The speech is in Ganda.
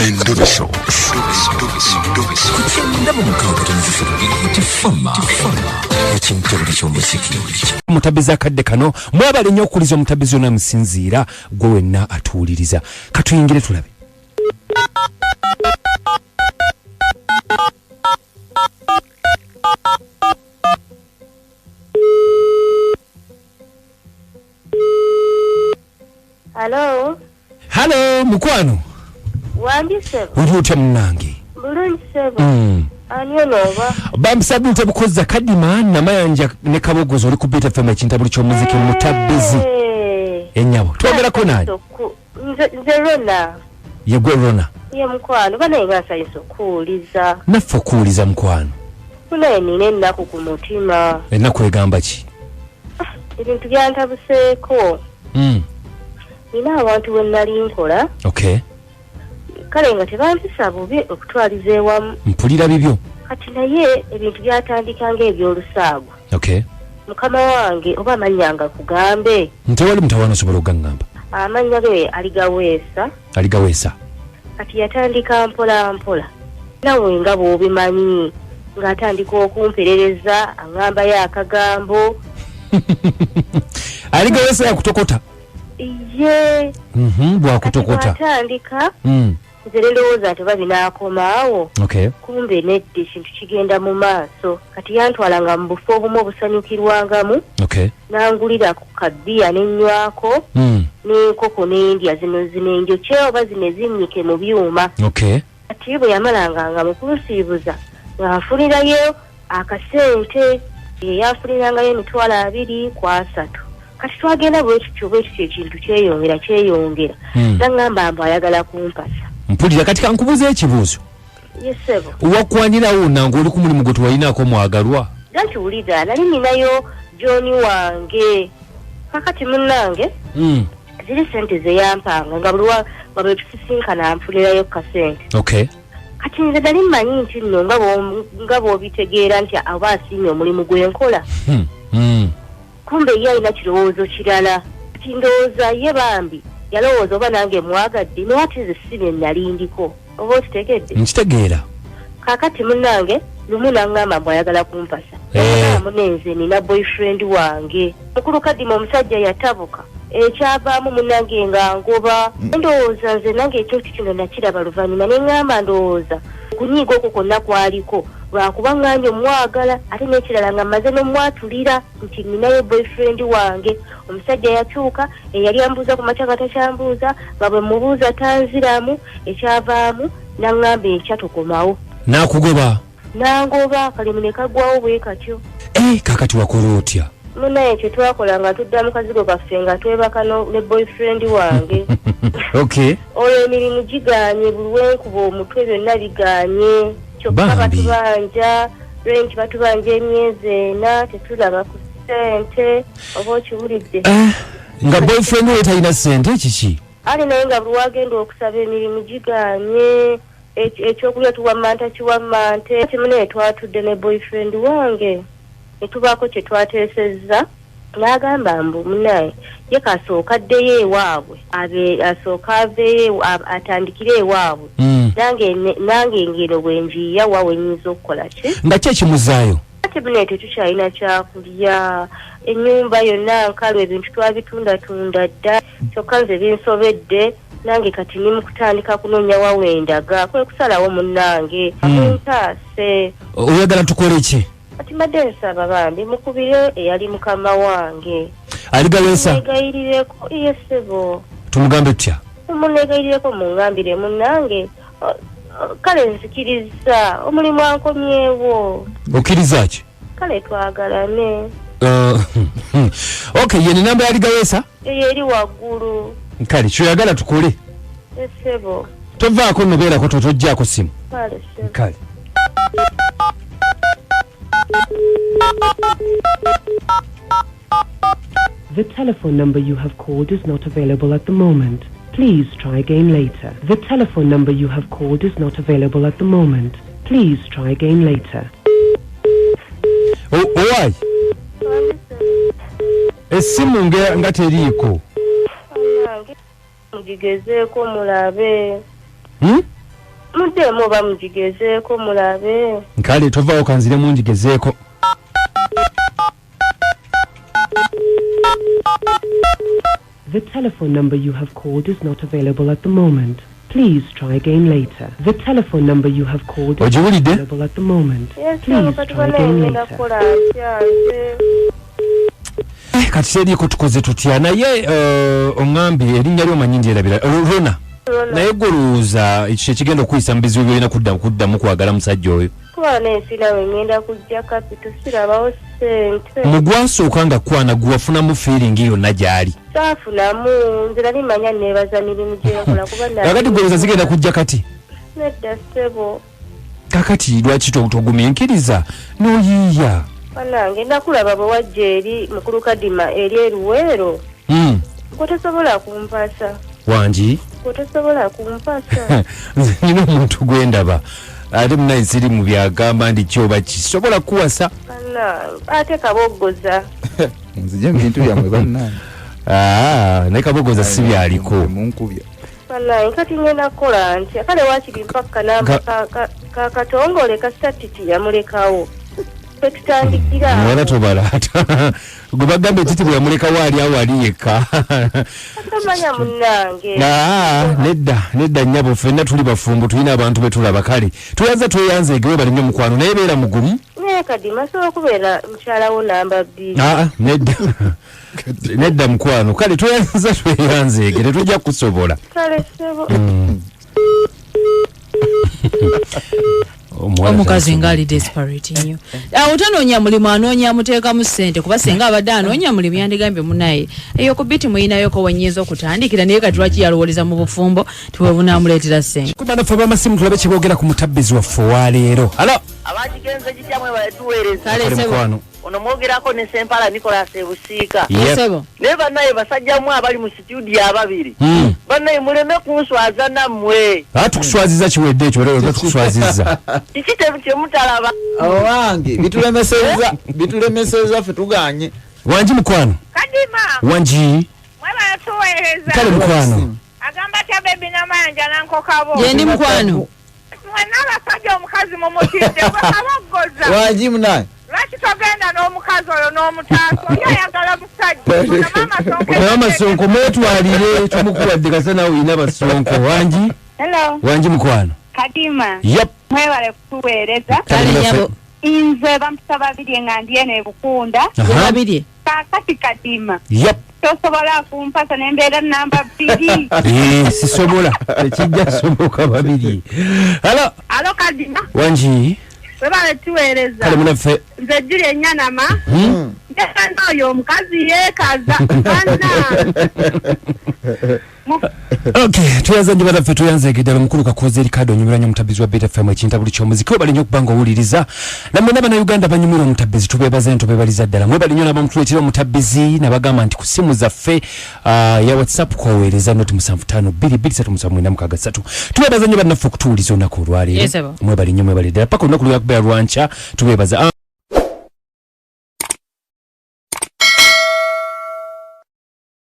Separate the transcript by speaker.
Speaker 1: Endobeso.
Speaker 2: Ku 96.3 Tifama ekintobuli ky'omuziki.
Speaker 3: Omutabizi akadde kano mwebale nnyo okuwuliza omutabizi yona musinziira gwe wenna atuwuliriza. Katuyingire tulabe.
Speaker 4: Halo,
Speaker 3: Halo mukwano.
Speaker 4: Wangi ssebo.
Speaker 3: Oli otya munnange?
Speaker 4: Bulungi ssebo. Ani ono oba?
Speaker 3: Bambi Ntebukozza Kadima Namayanja ne Kabogoza, oli ku Beat FM ekintabuli ky'omuziki mutabizi. Ennyabo twogerako nani?
Speaker 4: Nze Rona.
Speaker 3: Yegwe Rona.
Speaker 4: Ye mukwano, banaye nga nsanyusa okuwuliza.
Speaker 3: Naffe okuwuliza mukwano.
Speaker 4: Munaye nina ennaku ku mutima.
Speaker 3: Ennaku egamba ki?
Speaker 4: Ebintu byantabuseeko. Nina awantu we nali nkola.
Speaker 3: Okay.
Speaker 4: Kale nga tebampisa bubi okutwaliza ewamu.
Speaker 3: Mpulira bibyo.
Speaker 4: Kati naye ebintu byatandika ng'ebyolusaago.
Speaker 3: Okay.
Speaker 4: Mukama wange oba amannya nga kugambe.
Speaker 3: Ntewali mutawaana osobola okugaŋŋamba.
Speaker 4: Amannya ge aligaweesa.
Speaker 3: Aligaweesa.
Speaker 4: Kati yatandika mpola mpola. Nawe nga bw'obimanyi ng'atandika okumperereza aŋŋambayo akagambo.
Speaker 3: Aligaweesa yakutokota.
Speaker 4: Ye.
Speaker 3: Bwakutokota.
Speaker 4: Atandika. Nze ne ndowooza nti oba binaakomaawo.
Speaker 3: Okay.
Speaker 4: Kumbe nedda ekintu kigenda mu maaso. Kati yantwalanga mu bufo obumu obusanyukirwangamu.
Speaker 3: Okay.
Speaker 4: Nangulira ku kabbiya ne nnywako. N'enkoko n'endya zino zino enjokye oba zino ezinnyike mu byuma.
Speaker 3: Okay.
Speaker 4: Kati bwe yamalanga nga mu kunsiibuza nga nfunirayo akasente. Yanfunirangayo 20,000 ku 30. Kati twagenda bwe tutyo bwe tutyo ekintu kyeyongera kyeyongera. Nangamba mbu ayagala kumpasa.
Speaker 3: Mpulira kati kankubuuza ekibuuzo.
Speaker 4: Yes ssebo.
Speaker 3: Wakwanirawo nange oli ku mulimu gwe tewalinaako mwagalwa?
Speaker 4: Ganti wulira nali ninayo John wange. Kakati munnange ziri ssente ze yampanga nga buli nga bwe tusisinkana nfunirayo kasente.
Speaker 3: Okay.
Speaker 4: Kati nze nali mmanyi nti nno nga bw'obitegeera nti aba asiimye omulimu gwe nkola. Kumbe ye alina kirowoozo kirala. Kati ndowooza ye bambi yalowooza oba nange mwagadde naye ate nze si bye nali ndiko. Oba okitegedde?
Speaker 3: Nkitegeera.
Speaker 4: Kaakati munnange lumu n'aŋŋamba mbu ayagala kumpasa. Namune nze nina boyfriend wange. Mukulu Kadima omusajja yatabuka. Ekyavaamu munnange nga ngoba. Ndowooza nze nange ekintu kino nakiraba luvannyuma ne ŋŋamba ndowooza kunyiiga okwo kwonna kwaliko lwakuba ŋŋanye omwagala ate n'ekirala nga mmaze n'omwatulira nti ninayo boyfriend wange. Omusajja yakyuka eyali ambuuza ku makya nga takyambuuza nga bwe mubuuza tanziramu ekyavaamu n'aŋŋamba enkya tokomawo.
Speaker 3: N'akugoba?
Speaker 4: N'angoba akalimu ne kaggwawo bwe katyo.
Speaker 3: Kaakati wakola otya?
Speaker 4: Munaye kye twakola nga tudda mu kazigo kaffe nga twebaka ne boyfriend wange.
Speaker 3: Okay.
Speaker 4: Olwo emirimu gigaanye buli wenkuba omutwe byonna bigaanye. Kyokka batubanja rent batubanja emyezi 4 tetulaba ku ssente oba okiwulidde.
Speaker 3: Nga boyfriend we talina ssente kiki?
Speaker 4: Ali naye nga buli wagenda okusaba emirimu gigaanye. Ekyokulya tuwammanta kiwammante. Kati munaye twatudde ne boyfriend wange ne tubaako kye twateesezza n'agamba mbu munaye ye kasooka addeyo ewaabwe asooka aveeyo atandikire ewaabwe. Nange ngeno bwe njiya wa we nnyinza okukola ki?
Speaker 3: Nga ki ekimuzaayo?
Speaker 4: Ate munaye tetukyalina kyakulya, ennyumba yonna nkalu ebintu twabitundatunda dda kyokka nze binsobedde nange kati ndi mu kutandika kunoonya wa we ndaga kwe kusalawo munnange. Muntaase.
Speaker 3: Oyagala tukole ki?
Speaker 4: Kati mbadde nsaba bambi mukubire eyali mukama wange.
Speaker 3: Aligaweesa?
Speaker 4: Muneegayirireko, iye ssebo.
Speaker 3: Tumugambe tutya?
Speaker 4: Muneegayirireko mungambire munnange. Kale nzikiriza omulimu ankomyewo.
Speaker 3: Okkiriza ki?
Speaker 4: Kale twagalane.
Speaker 3: Okay, ye namba yaligaweesa?
Speaker 4: Eyo eri waggulu.
Speaker 3: Kale kyoyagala tukole.
Speaker 4: Ssebo.
Speaker 3: Tovaako nno beerako totojjaako simu.
Speaker 4: Kale ssebo.
Speaker 3: Kale.
Speaker 5: The telephone number you have called is not available at the moment. Please try again later. The telephone number you have called is not available at the moment. Please try again later.
Speaker 3: Owai? Essimu nga teriiko.
Speaker 4: Mugigezeeko mulabe. Muddeemu oba mugigezeeko mulabe.
Speaker 3: Kale tovaawo, kanziremu ngigezeeko.
Speaker 5: The telephone number you have called is not available at the moment. Please try again later. The telephone number you have called is not
Speaker 3: Ogiwulidde?
Speaker 5: available at the moment.
Speaker 4: Yes,
Speaker 5: Please
Speaker 4: kati
Speaker 5: try
Speaker 4: banaye
Speaker 5: again
Speaker 4: ngenda
Speaker 5: later.
Speaker 4: kukola ntya nze?
Speaker 3: Kati teriiko, tukoze tutya? Naye oŋŋambye erinnya lyomanyi ndyerabira. Rona.
Speaker 4: Rona.
Speaker 3: Naye gwe olowooza ekyo ekigenda okuyisa mu bizibu byolina kuddamu kwagala musajja oyo?
Speaker 4: Kuba nensi nawe ngenda kujja kapito, sirabawo ssente.
Speaker 3: Mu gwasooka nga kwana gwe wafunamu feeling yonna gy'ali?
Speaker 4: Saafunamu, nze nali manya neebaza mirimu gyenkola kuba
Speaker 3: Kakati gwolowooza zigenda kujja kati?
Speaker 4: Nedda ssebo.
Speaker 3: Kakati lwaki togumiikiriza n'oyiiya?
Speaker 4: Banange, nakulaba bwe wajja eri mukulu Kadima eri eruweero. Gwe tosobola kumpasa.
Speaker 3: Wangi?
Speaker 4: Gwe tosobola kumpasa.
Speaker 3: Nze nina omuntu gwendaba, ate munaye siri mu byagamba nti kyoba kisobola kuwasa.
Speaker 4: Banange, ate kaboggoza.
Speaker 1: Nzije mu bintu byammwe bannange.
Speaker 3: Ah, naye kabogoza si byaliko.
Speaker 1: Munkubya.
Speaker 4: Banange, kati ngenda kukola ntya? Kale wakiri mpaka namba katongole kasita titi yamulekawo fetutandikira.
Speaker 3: Wala tobalaata gwe bagamba etiti bwe yamulekawo ali awo ali yekka.
Speaker 4: Tomanya munnange.
Speaker 3: Aa, nedda nedda nnyabo, ffenna tuli bafumbo, tulina abantu betulaba. Kale tweyanza, tweyanzeege, webale nnyo mukwano, naye beera mugumu.
Speaker 4: Naye Kadima, sobola okubeera mukyalawo namba 2?
Speaker 3: Aa, nedda nedda mukwano. Kale tweyanza, tweyanzeege, tetujja kusobola.
Speaker 4: Kale ssebo.
Speaker 3: Omuwala
Speaker 6: Omukazi
Speaker 3: tasobola.
Speaker 6: ngaali desperate nnyo awo, tanoonya mulimu, anoonya amuteekamu ssente, kuba senga abadde anoonya mulimu yandigambye munaye eyo ku biti muyinayoko wenyinza okutandikira. Naye kati lwaki yalowoleza mu bufumbo tiwebunaamuleetera ssente?
Speaker 3: Kubanaffe abamasimu tulabe kyeboogera ku mutabbizi waffe owaleero. Alo.
Speaker 7: Abakigenze kitya mwe baletuweereza?
Speaker 6: Kale.
Speaker 3: Kale.
Speaker 6: Sebo.
Speaker 3: Mukwano.
Speaker 7: Ono mwogerako ne Sempala Nicolas Ebusiika.
Speaker 3: Yep.
Speaker 6: Sebo.
Speaker 7: Naye bannaye basajjamu abali mu situdiyo ababiri, bannaye muleme kunswaza nammwe.
Speaker 3: Aa, tukuswaziza kiwedde ekyo, era tukuswaziza.
Speaker 7: Kiki kyemutalaba?
Speaker 1: Owange bitulemeseza, bitulemeseza, ffe tuganye.
Speaker 3: Wangi mukwano.
Speaker 8: Kadima.
Speaker 3: Wangi.
Speaker 8: Mwebale tuweereza.
Speaker 3: Kale mukwano.
Speaker 8: Agamba tya bebi namayanja nankokabo?
Speaker 6: Gyendi mukwano.
Speaker 8: Mwenna abasajja omukazi mumutidde gwekaboggoza.
Speaker 1: Wangi munaye.
Speaker 8: Lwaki togenda n'omukazi oyo n'omutaasa? Oli ayagala musajja. Ono maama Sonko.
Speaker 3: Naye amasonko mwetwalire, tumukuwadde kasa nawe olina basonko. Wangi.
Speaker 8: Hello.
Speaker 3: Wangi mukwano.
Speaker 8: Kadima.
Speaker 3: Yep.
Speaker 8: Mwebale kutuweereza.
Speaker 6: Kale nyabo.
Speaker 8: Nze bampita Babirye nga ndi eno ebukunda.
Speaker 6: Babirye.
Speaker 8: Kaakati Kadima,
Speaker 3: Yep.
Speaker 8: tosobola kumpasa nembeera namba 2?
Speaker 3: Eh, sisobola, tekijja soboka babiri. Alo.
Speaker 8: Alo Kadima.
Speaker 3: Wangi.
Speaker 8: Webale tuweereza.
Speaker 3: Kale munaffe.
Speaker 8: Nze Juli Enyanama. Njagala oyo omukazi yeekaza banna.
Speaker 3: Okay, tweyanza nnyo banaffe, tweyanzeege ddala. Omukulu Kakoze eri kadi onyumira nnyo omutabizi wa Beta FM ekintabuli ky'omuziki. Webale nnyo okuba nga owuliriza, nammwe n'abannayuganda banyumira omutabizi, tubeebaza nnyo, tubeebaliza ddala. Mwebale nnyo nabamutuleetera omutabizi, nabagamba nti ku simu zaffe ya WhatsApp kwaweereza noti 75223796. Tubeebaza nnyo bannaffe okutuwuliza olunaku olwaleero.
Speaker 6: Yes, sir.
Speaker 3: Mwebale nnyo, mwebale ddala, paka olunaku lwakubeera lwanca. Tubeebaza.